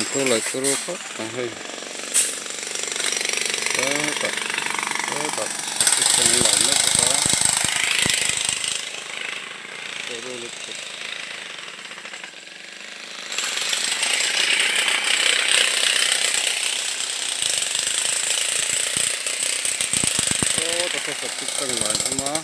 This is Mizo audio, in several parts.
Bankhur laih turu khawp mai hei hetah hetah pistan an lai mek bawk a turu lutuk. Sawta saw septic tank lai an awm a.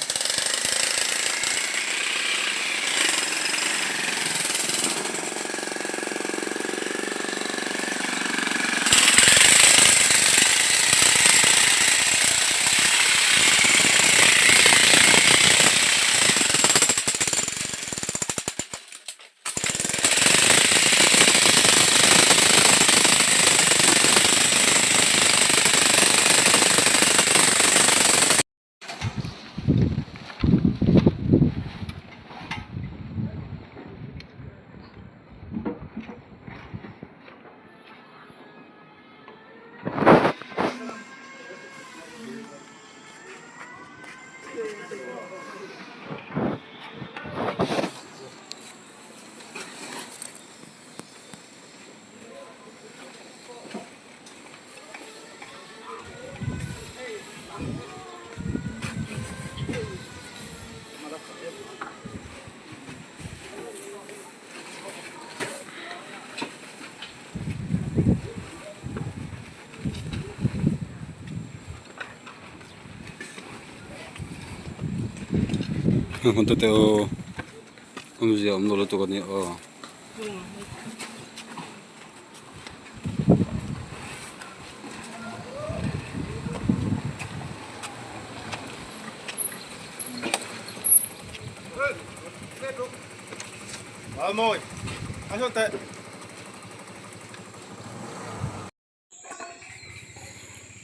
Awmzia awm lo lutuk a nia aw.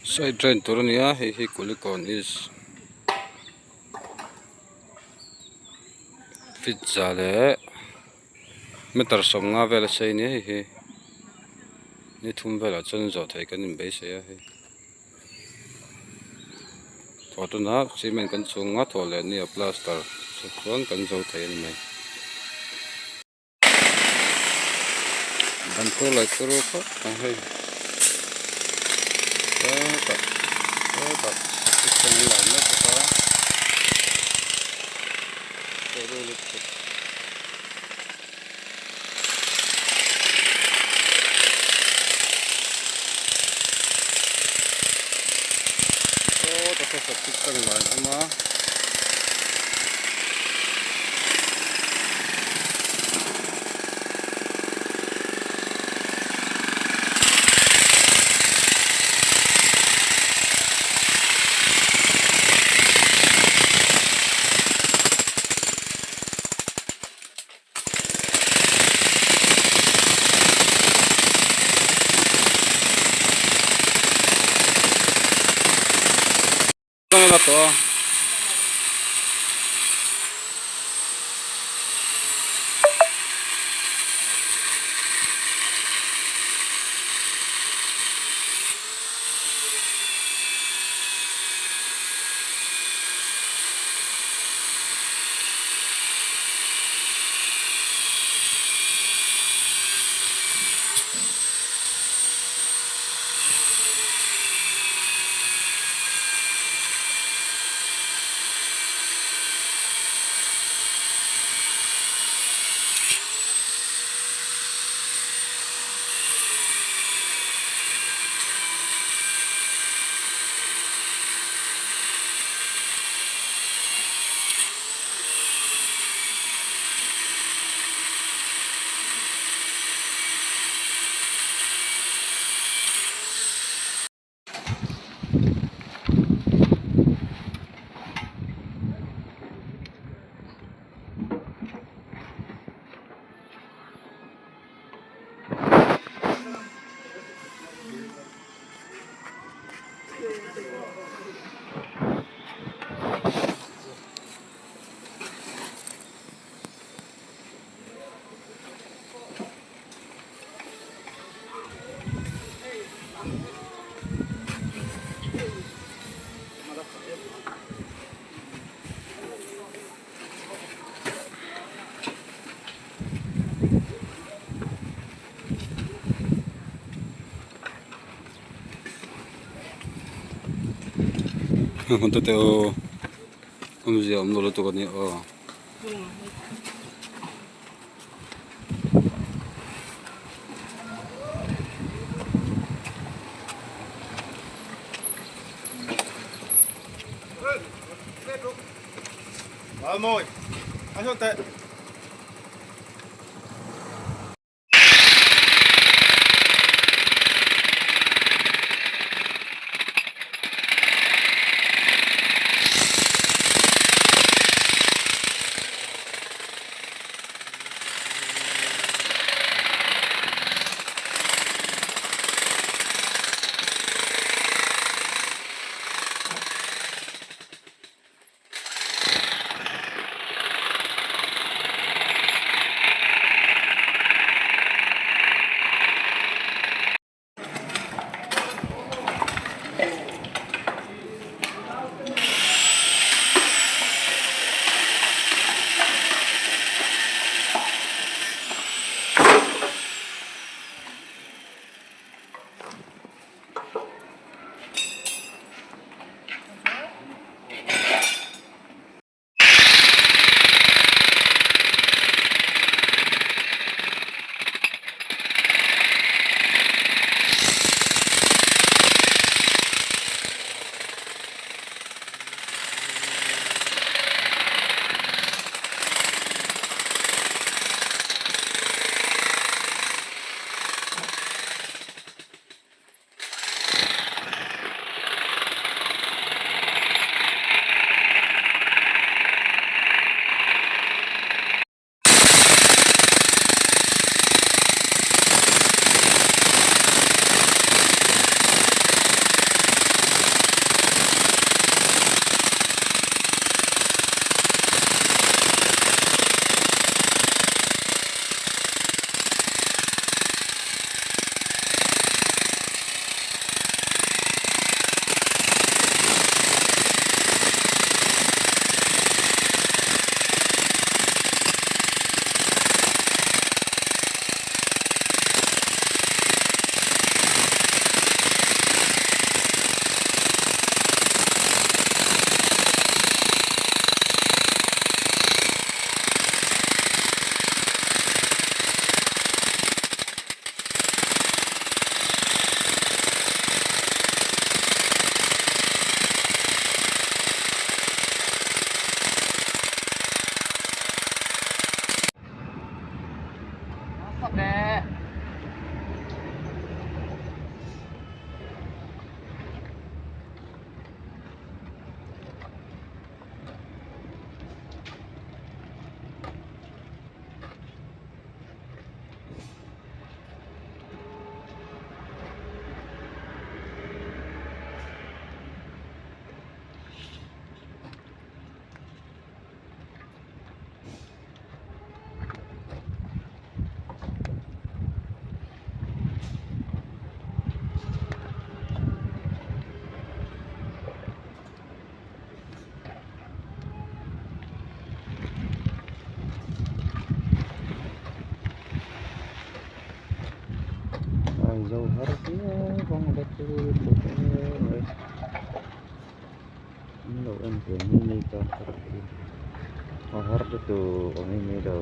Side drain tur a ni a hei hi kulikawn east feet za leh meter sawmnga vel a sei a ni hei hi ni thum velah chuan zawh theih kan inbeisei a hei thawh tunah cement kan chhung a thawh leh nia plaster chuan kan zo thei a ni mai. Bankhur laih turu khawp mai hei hetah hetah pistan an lai mek bawk a turu lutuk. Sawta saw septic tank lai an awm a. Hmun te aw awmzia awm lo lutuk a nia aw. Zo har viau ang a turu lutuk emai an lo en ve mai mai ta a har lutuk a mai mai lo.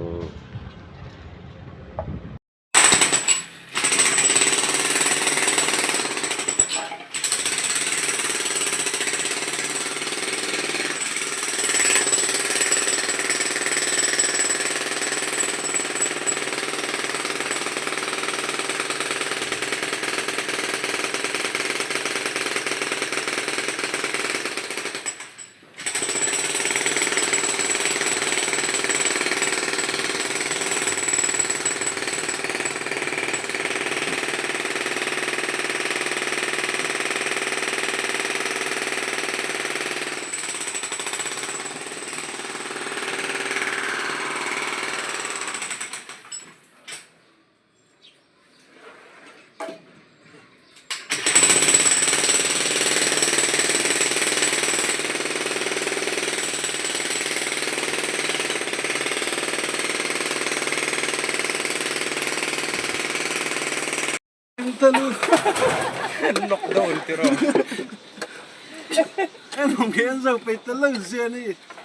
En khi an zo pe tel lo zia ni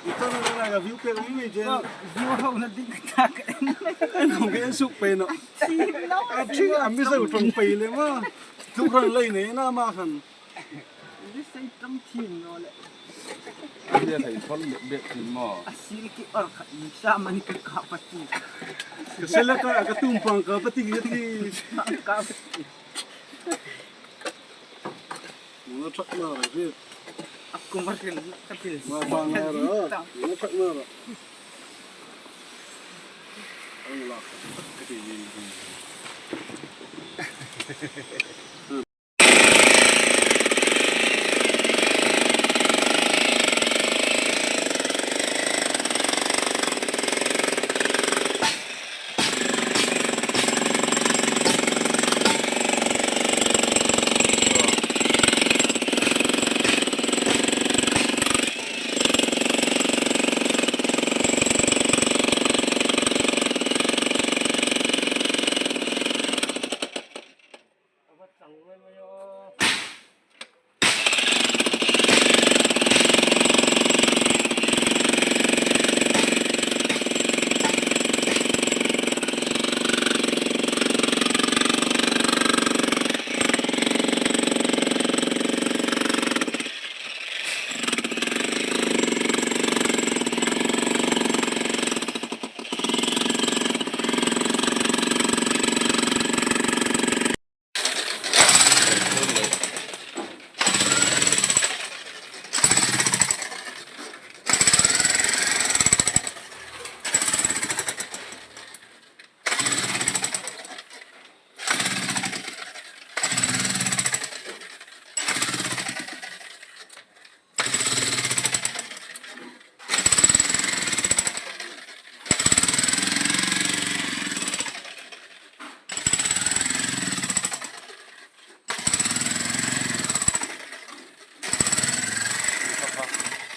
i ton na ka view pe mai mai je view ho na ding ta ka en en hong khi an suk pe no a thi a mi zo tong pe le ma tu ran lei ne na ma khan this sai tong thin no le bia thei thon be thin mo asil ki or kha sa man ka ka pati ka sela ka ka tum pang ka pati ki ti ka pati nó thak na ra vi aku marin ka pil ma pa na ra nó thak na ra ang la ka ti ni.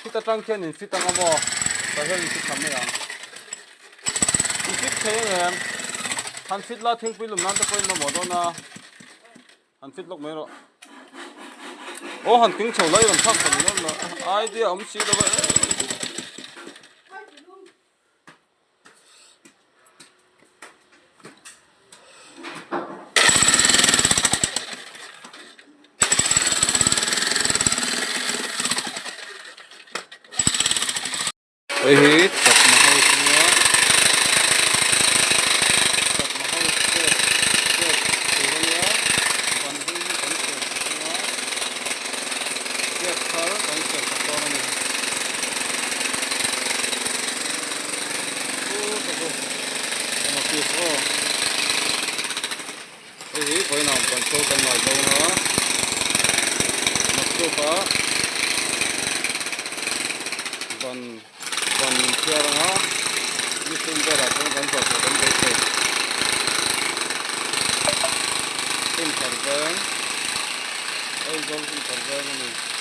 Fit atang khian in fit anga maw tah hian in fit tham mai ang in fit thei ang em han fit la thingpui lum nan te pawhin mamawh dawn a han fit lawk mai rawh aw han keng chho lai rawn thlak thei dawn lo idea awm si lo a Hei hi chakma house a nia chakma house pek pek tur a nia ban ding hi kan siam sak ang a pek thar kan siam sak dawn a ni. Hei hi vawiinah ban saw kan ngai dawn a naktukah ban ban chhiar anga ni thum velah chuan kan zawh tur kan beisei hun thar veng Aizawl hun thar veng a ni.